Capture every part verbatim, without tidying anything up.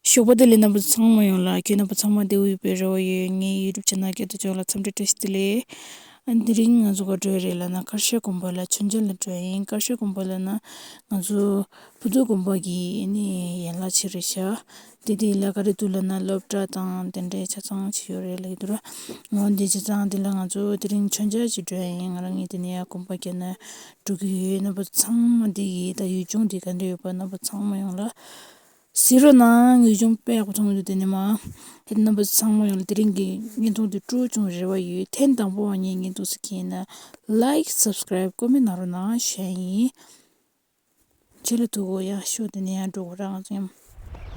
ཞོགས་པ་བདེ་ལེགས། རྣམ་པ་ཚང་མ་ཡོངས་ལ། ཁྱེད་རྣམ་པ་ཚང་མ་བདེ་པོ་ཡོད་པའི་རེ་བ་ཡོད། ངའི་YouTube channel སྐད་དུ་ཅོག་ལ་འཚམས་འདྲི་བཀྲ་ཤིས་བདེ་ལེགས། ཨ་ནི་དེ་རིང་ང་ཚོ་ག་འགྲོ་ཡི་རེད་ལབ་ན། ཀར་ཤ་དགོན་པ་ལ་མཆོད་མཇལ་ལ་འགྲོ་ཡིན། ཀར་ཤ་དགོན་པ་ལབ་ན་ང་ཚོ་བུ་ཚོ་དགོན་པ་གི་ཨ་ནི་ཡན་ལག་ཅིག་རེད་ཤག་དེ་དེ་ལ་ག་རེ་འདུག་ལབ་ན། སློབ་གྲྭ་དང་དེ་འདྲའི་ཆ་ཚང་ཅིག་ཡོད་རེད་ལབ་ཀྱི་འདུག་ར། འོ་འདི་ཆ་ཚང་དེ་ལ་ང་ཚོ་དེ་རིང་མཆོད་མཇལ་ཅིག་འགྲོ་ཡ་ཡིན། ང་རང་གཉིས་དེ་ནས་ཡར་དགོན་པ་བརྒྱབ་ནས་འགྲོ་གི་ཡོད། རྣམ་པ་ཚང་མ་འདི་ཡི་ད་ཡུལ་ལྗོངས་འདི་ག་འདྲ་ཡོད་པ་རྣམ་པ་ཚང་མ་ཡོངས་ལ་གཟིགས་རོགས་གནང་། ཡུལ་ལྗོངས་དཔེ་ཡག་པོ་མཐོང་གི་འདུག་དེ་ནས་མ། ཨེ་རྣམ་པ་ཚང་མ་ཡོངས་ལ་དེ་རིང་གི་བརྙན་ཐུང་འདི་སྤྲོ་བྱུང་རེ་བ་ཡོད། ཐེངས་དང་པོ་བ་ངའི་བརྙན་ཐུང་གཟིགས་མཁན་ཡིན་ན་like subscribe comment གནང་རོགས་གནང་ཞུ་ཡ་ཡིན། ཆེ་ལ་ཐུག་གོ། ཡང་ཤོག་དེ་ནས་ཡང་འགྲོ་གོ་རང་ཚོ་མཉམ།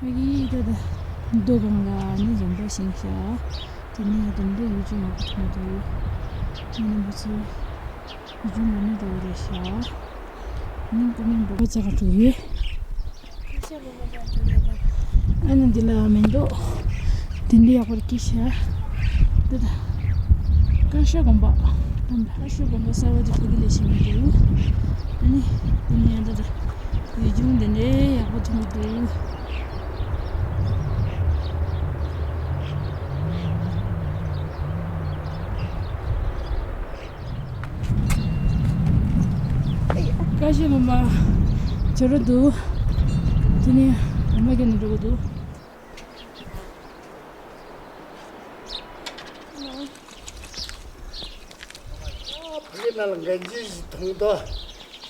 ཨ་ཡི་ད་ད། རྡོ་སྒང་ལ་ནི་འཛོམས་པ་ཤིང་ཤ། དེ་ནས་དེ་འདྲ་ཡུལ་ལྗོངས་ཡག་པོ་མཐོང་གི་འདུག་ངའི་རྣམ་པ་ཚོ། ཡུལ་ལྗོངས་ལ་ནི་འགྲོ་གི་རེད་ཤག་ནི་ཀུ་མིན་འབོ་བ་ཅག་ག་འགྲོ་ཡོད། ཨ་ནི་འདི་ལ་མེ་ཏོག་དེ་འདྲ་ཡག་པོ་སྐྱེས་ཤག་འདི་ད། ཀར་ཤ་དགོན་པ། ཀར་ཤ་དགོན་པ་གསར་པ་དེ་ཕ་གི་ལས་ཤེས་མི་འདུག་ཨ་ནི་འདི་ནས་ད་ད། ཡུལ་ལྗོངས་འདི་འདྲའི་ཡག་པོ་མཐོང་གི་འདུག་ཀར་ཤ་དགོན་པ་བྱོ་ར་འདུག་དེ་ནས་དགོན་པ་བརྒྱབ་ནས་འགྲོ་གི་འདུག་ཕ་གི་ནང་ལ་འགན་ཅི་ཞིག་མཐོང་དོ།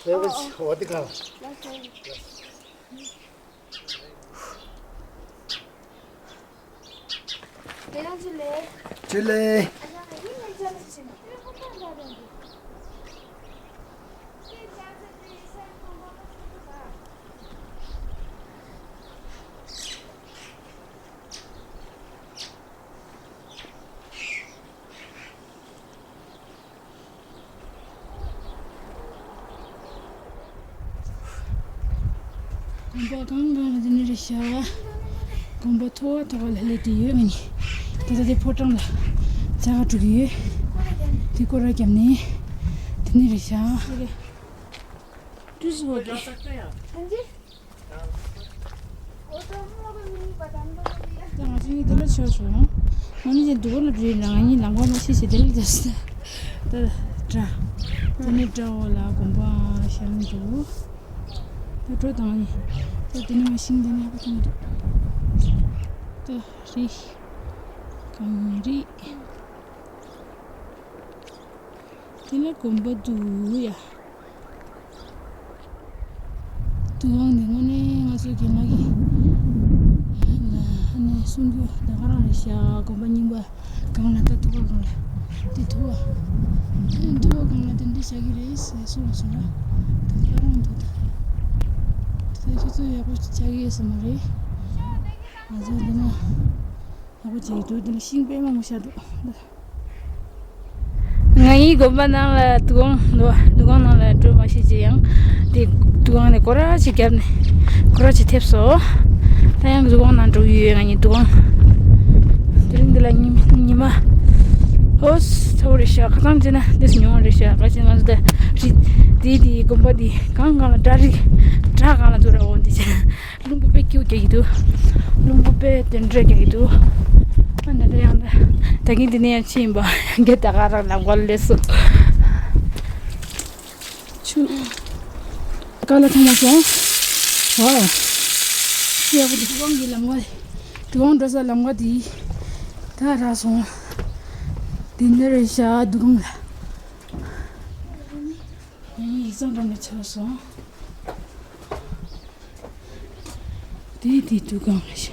ཟེར་བ་ཞིག་འོ་དེ་གང་། ཇུ་ལེ། དགོན་པ་གང་གང་ལ་དེ་ནས་རེད་ཤག་དགོན་པ་མཐོ་བ་མཐོ་བ་ལ་སླེབས་དེ་ཡོད། ང་གཉིས་ད་ལྟ་དེ་ཕོ་བྲང་ལ་ཇ་ག་འགྲོ་གི་ཡོད། དེ་སྐོར་ར་བརྒྱབ་ནས་དེ་ནས་རེད་ཤག་ཏུས་ཧོ་གི། ད་ང་ཚོ་གཉིས་དེ་ལ་ཆགས་སོང་། ང་གཉིས་ཀྱི་འདུག་ལ་བྲིས་ན་ང་གཉིས་ལམ་ཁ་མ་ཤེས་ཤེས་དེ་ལ་རྒྱབ་ས། ད་དྲ། དེ་ནས་དྲ་འོག་ལ་དགོན་པ་ཤར་འདུག་ད་འགྲོ་དང་ནི། ད་དེ་ནས་མ་ཤིང་དེ་ནས་ཡག་པོ་མཐོང་འདུག་ད་རི། གངས་རི། དེ་ལ་དགོན་པ་འདུག་ཡ། དུས་དབང་འདི་དངོས་གནས་ང་ཚོའི་རྒན་ལགས་ཀྱིས་ལ་ཨ་ནི་གསུང་རྒྱུ་ད་ག་རང་རེད་ཤག་དགོན་པ་རྙིང་པ་སྒང་ལ་ད་ཐུག་པ་སྒང་ལ་དེ་ཐུག་པ། དེ་ཐུག་པ་སྒང་ལ་དེ་འདྲ་བྱ་གི་རེད་ཟེར་གསུངས་སོང་ལ། དེ་ག་རང་འདུག་ད་ད་ཁྱོད་ཚོ་ཡག་པོ་བྱ་གི་ཡོད་ས་མ་རེད། ང་ཚོ་འདི་ན་ཡག་པོ་བྱེད་ཀྱི་འདུག་འདི་ལ་ཤིང་དཔེ་མང་པོ་ཤར་འདུག་ང་ཡི་དགོན་པ་ནང་ལ་དུས་དབང་འདུག་དུས་དབང་ནང་ལ་འགྲོ་མ་ཤེས་ཀྱི་ཡང་དེ་དུས་དབང་ནས་སྐོར་ར་ཅིག་བརྒྱབ་ནས་སྐོར་ར་ཅིག་ཐེབས་སོང་། ད་ཡང་དུས་དབང་ནང་འགྲོ་གི་ཡོད། ང་ཡི་དུས་དབང་དེ་རིང་འདི་ལ་ཉི་ཉི་མ་ཨོ་ཚ་པོ་རེད་ཤག་ཁ་སང་བྱས་ན་འདི་སུ་མྱོང་བ་རེད་ཤག་ཁ་ཅིག་ང་ཚོ་ད་རི་དེ་དེ་དགོན་པ་དེ་གང་གང་ལ་བྲག་རི་བྲག་གང་ལ་འདུག་ར། འོ་འདི་བྱས། རླུང་བུ་དཔེ་སྐྱིད་རྒྱག་གི་འདུག་རླུང་བུ་དཔེ་དེ་འདྲ་རྒྱག་གི་འདུག་ཨ་ད་ལྟ་ཡང་ད་ད་གིན་འདི་ནས་ཡང་ཕྱིན་པ་རྒན་ད་ག་རང་ལམ་ཁ་ལ་སླེབས་སོང་། ཆུ་ཀ་ལ་ཐོན་མ་སོང་། ཝའོ། ཡག་པོ་འདུག་དུས་དབང་གི་ལམ་ཁ། དུས་དབང་འགྲོ་ས་ལམ་ཁ་དེ་ད་རག་སོང་། དེ་འདྲ་རེད་ཤག་དུས་དབང་ལ། ཡིག་ཚང་འགྲམ་ལ་ཆགས་སོང་། དེ་དེ་དུས་དབང་ལ་ཤག་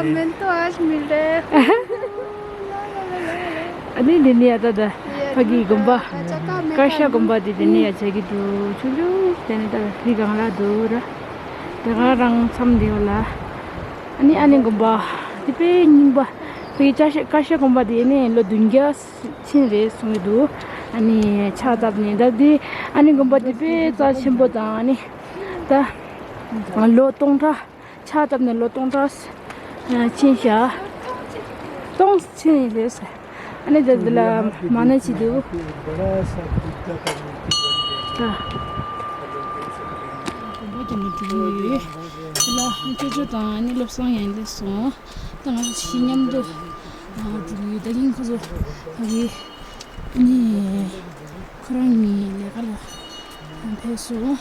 ཡ་མེན་ཏོ་ཨ་ཞིག་མི་རེད། ཨ་ནི་འདི་ནི་ཡ་ད་ད་ཕ་གི་དགོན་པ་ཀ་ཤ་དགོན་པ་འདི་འདི་ནི་ཡ་བྱ་གི་འདུག་ཆུང་ཆུང་དེ་ནི་ད་རི་སྒང་ལ་འདུག་ར། དེ་ག་རང་མཚམས་འདི་བ་ལ། ཨ་ནི་ཨ་ནི་དགོན་པ་འདི་དཔེ་རྙིང་པ། ཕ་གི་ཀ་ཤ་ཀ་ཤ་དགོན་པ་འདི་ནི་ལོ་བདུན་བརྒྱ་ཕྱིན་རེད་གསུང་གི་འདུག་ཨ་ནི་ཕྱག་བཏབ་ནས་ད་འདི་ཨ་ནི་དགོན་པ་འདི་དཔེ་རྩ་ཆེན་པོ་དང་ཨ་ནི་ད་ལོ་སྟོང་ཕྲག་ཕྱག་བཏབ་ནས་ལོ་སྟོང་ཕྲག་ཕྱིན་ཤག་སྟོང་ཕྱིན་རེད་ཟེར། ཨ་ནི་ད་འདི་ལ་མ་ཎི་ཅིག་འདུག་ད། དགོན་པ་དེ་ནས་འགྲོ་གི་ཡོད། དེ་ལ་སྐྱོ་ཅོ་དང་ཨ་ནི་བློ་བཟང་ཡང་སླེབས་སོང་། ད་ང་ཚོ་ཕྱིས་མཉམ་དུ་འགྲོ་གི་ཡོད། ད་གིན་ཁོ་ཚོ་ཕ་གི་ནི་ཁོ་རང་གཉིས་ལས་ཀ་ལ་ཕེབས་སོང་།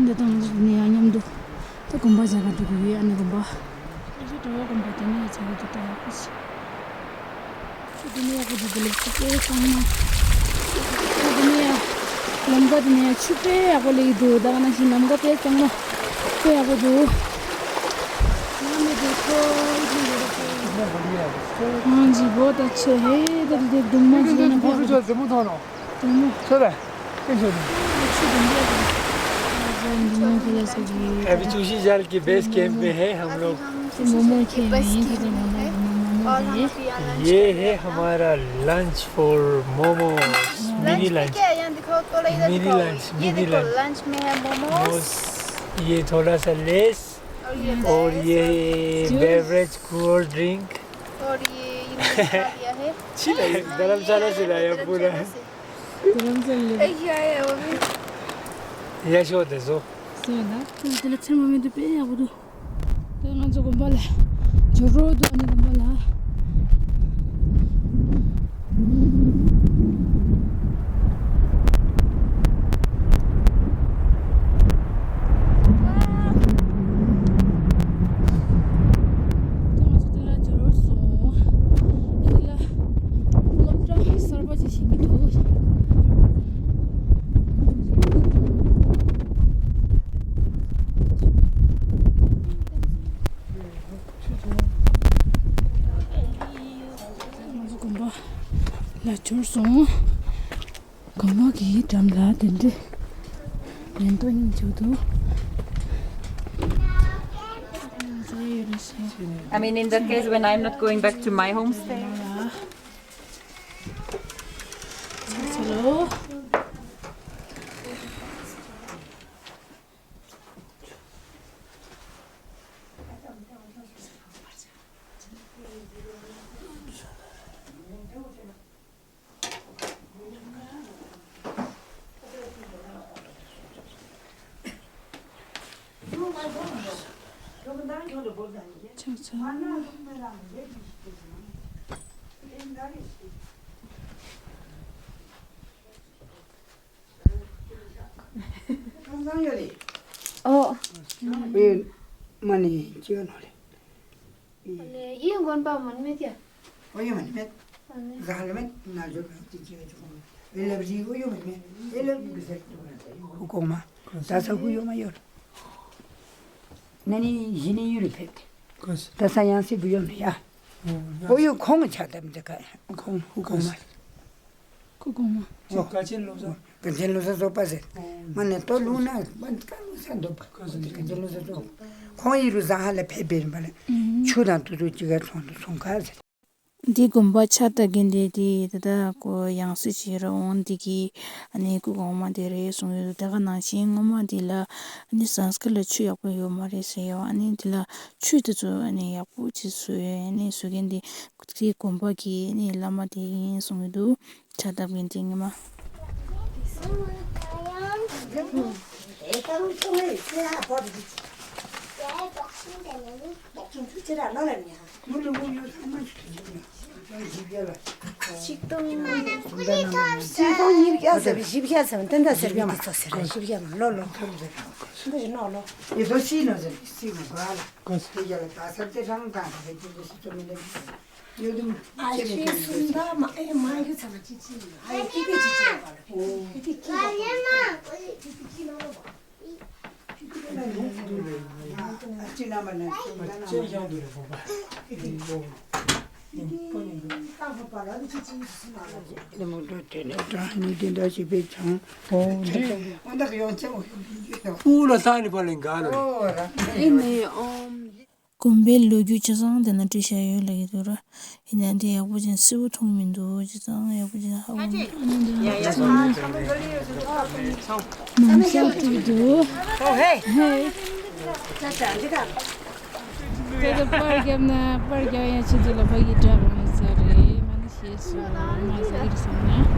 འདི་དང་འདི་ནས་ཡང་མཉམ་དུ་ད་དགོན་པ་མཇལ་ག་འགྲོ་གི་ཡོད། ཨ་ནི་དགོན་པ། ཨ་ཅེ་གྲྭ་པ་དགོན་པ་དེ་ནས་མཇལ་གི་འདུག་ད་ཡག་པོ་ཞིག་ཆུ་དེ་ནས་ཡག་པོ་འདུག་འདི་ལ་ཆུ་དཔེ་གཙང་མ། ཆུ་དེ་ནས་ཡ་ལམ་ཀ་དེ་ནས་ཡ་ཆུ་དཔེ་ཡག་པོ་སླེབས་ཀྱི་འདུག་ད་ག་ནང་བཞིན་ལམ་ཀ་དཔེ་གཙང་མ་དཔེ་ཡག་པོ་འདུག་ང་མི་འདུག་ཁོ་ཨི་ཐུང་རེད་པ། हाँ जी, बहुत अच्छे है। इधर, इधर डुम्मा जी ने बहुत डुम्मा। छोरा, कैसे हो? अभी चूशी जाल की बेस कैंप में है हम लोग। मोमो खे हैं, इधर मोमो, मोमो और हम है। अभी यहाँ लंच ये करने है जा रहे हैं। हमारा lunch for momos, mini lunch. क्या है? यहाँ दिखाओ, थोड़ा इधर मिनी दिखाओ। लंच, ये मिनी देखो, लंच। लंच में है मोमोज। मोमोज, ये थोड़ा सा लेस और ये और लेस ये और जूस। Beverage, cold drink. और ये इन्होंने खा लिया है। धर्मशाला से लाया पूरा। धर्मशाला से। ए, ये आया है वो भी। ये शो दे सो। सो ना। तो चलो, अच्छा, मम्मी तो पे या वो तो। ད་ང་ཚོ་དགོན་པ་ལ་འབྱོར་རོགས་འདུག་ཨ་ནི་དགོན་པ་ལ། ད་ང་ཚོ་འདི་ལ་འབྱོར་སོང་། འདི་ལ་སློབ་གྲྭ་གསར་པ་ཅིག་བཞེངས་ཀྱི་འདུག་ང་ཚོ་དགོན་པ་ལ་འབྱོར་སོང་། དགོན་པ་གི་འགྲམ་ལ་དེ་འདྲའི་མེ་ཏོག་སྙིང་རྗེ་པོ་འདུག I mean, in that case, when I'm not going back to my homestay. Hello. ཆགས་ཚར། ཁང་བཟང་ཡོད་རེད། ཨོ། ཨེ། མ་ནི་ཅི་ཡོད་ནོ་རེད། ཨེ། ཡིན་དགོན་པ་མ་ནི་མེད་ཀྱ། ཨོ་ཡོད་མ་ནི་མེད། ཟ་ཧ་ལ་མེད་ན་ཇོ་མེད་ཅི་ཅི་ཡོད་ཅི་གོ་མེད། ཨེ་ལབ་རི་ཨོ་ཡོད་མ་ནི་མེད། ཨེ་ལབ་གི་ཟེར་ཏུ་མ་ཟེར་ཧུ་གོ་མ། ད་ས་ཧུ་ཡོད་མ་ཡོད། ན་ནི་ཡིན་ནི་ཡོད་རེད་ཕེབས་ཏེ། ད་ས་ཡང་སི་བུ་ཡོད་མ་ཡ། ཨོ་ཡོད་ཁོང་ཆ་དམ་ཅི་ག་ཁོང་ཧུ་གོ་མ། ཁུ་གོང་མ། ཨོ། དཀའ་ཆེན་སློབ་གྲྭ། དཀའ་ཆེན་སློབ་གྲྭ་ཚོགས་པ་ཟེར། ཨོ། མ་ནས་ལྟོ་བླུགས་ན་མ་དཀའ་སློབ་གྲྭ་འདུག་པ། དཀའ་ཆེན་སློབ་གྲྭ་ཚོགས། ཁོང་ཡི་རུ་ཟ་ཧ་ལ་ཕེབས་པའི་རིམ་པ་ལ། ཨུམ། ཆུ་དང་ཏུ་ཏུ་ཅི་ག་ཚོང་དུ་ཚོང་ཁ་ཟེར། འདི་དགོན་པ་ཆ་ལྟ་གིན་དེ་དེ་ད་ལྟ་ཀོ་ཡང་སྲིད་ཅིག་ར་འོང་འདི་གི་ཨ་ནི་སྐུ་གོང་མ་དེ་རེད་གསུངས་ཡོད། དེ་ག་ནང་བཞིན་སྔོན་མ་འདི་ལ་ཨ་ནི་སཾ་སྐྲྀཏ་ལ་ཆུ་ཡག་པོ་ཡོད་མ་རེད་ཟེར་ཡོད། ཨ་ནི་འདི་ལ་ཆུ་དེ་ཚོ་ཨ་ནི་ཡག་པོ་ཅིག་བཟོས་ཡོད། ཨ་ནི་བཟོ་མཁན་དེ། དེའི་དགོན་པ་གི་ནི་བླ་མ་དེ་ཡིན་གསུངས་ཡོད་འདུག་ཕྱག་བཏབ་མཁན་དེ་ཉི་མ། ཆིག་སྟོང་ཉིས་བརྒྱ་ཟེར་བཞི་བརྒྱ་ཟེར་ཏན་ཏན་ཟེར་བའི་དུས་ཚོད་ཟེར་བཞི་བརྒྱ་མ་ལོ་ལོ་ཁམས་ཟེར་འདི་ཞིག་ནོ་ལོ། ཡི་དོ་སི་ནོ་ཟེར་སི་ནོ་ག་ལ། དེ་རྒྱ་ལ་ད་སར་དེ་རང་གང་དེ་དེ་དེ་སི་ཏོ་མི་འདྲ། ཨ་ཤེ་སུམ་ད་མ་ཨེ་མ་ཡུ་ཚ་མ་ཅི་ཅི་ཨ་ཡེ་ཏི་ཏི་ཅི་ཅི་ཡོད་པ་ལ་ཏི་ཏི་ཀི་ལ་ཏི་ཏི་ཀི་ལ་ལོ་བ་ཨ་ཅི་ན་མ་ན་སུམ་ད་ན་མ་ཅི་ཡང་དུ་རེ་བོ་བ་ཏི་ཏི་ཏི་ཏི་ཏི་ཏ་ཧོ་པ་ལ་ཏི་ཅི་ཅི་སུ་ན་ལ་ཏི་མོ་ཏོ་ཏེ་ནེ་ཏྲ་ནི་ཏེ་འདྲ་ཞིག་པེ་ཆང་ཨོ་འདི་ཨོ་ད་ཡོང་ཆེ་མོ་ཡོང་གི་ཡོད། ཨུ་ལ་ས་ནི་པ་ལེན་ག་ལ་ཨོ་ར་ཨེ་ནེ་ཨོམ། དགོན་པའི་ལོ་རྒྱུས་ཆ་ཚང་དེ་ན་བྲིས་བཞག་ཡོད་ལབ་ཀྱི་འདུག་ར། ཡིན་ནའི་འདི་ཡག་པོ་ཅན་གསལ་པོ་མཐོང་མི་འདུག་ཆ་ཚང་ཡག་པོ་ཅན་ཧ་གོ་མི་འདུག་ནམ་ཞག་ཐུག་འདུག་ཨོ་ཧེ། ད་ད་པར་རྒྱབ་ན་པར་རྒྱག་ཡང་ཆེད་དུ་ལ་ཕ་གི་འདྲ་གང་ཡོད་ས་རེད། མ་ནི་ཤེས་སོང་མ་ཟ་གི་རེད་སོང་ན།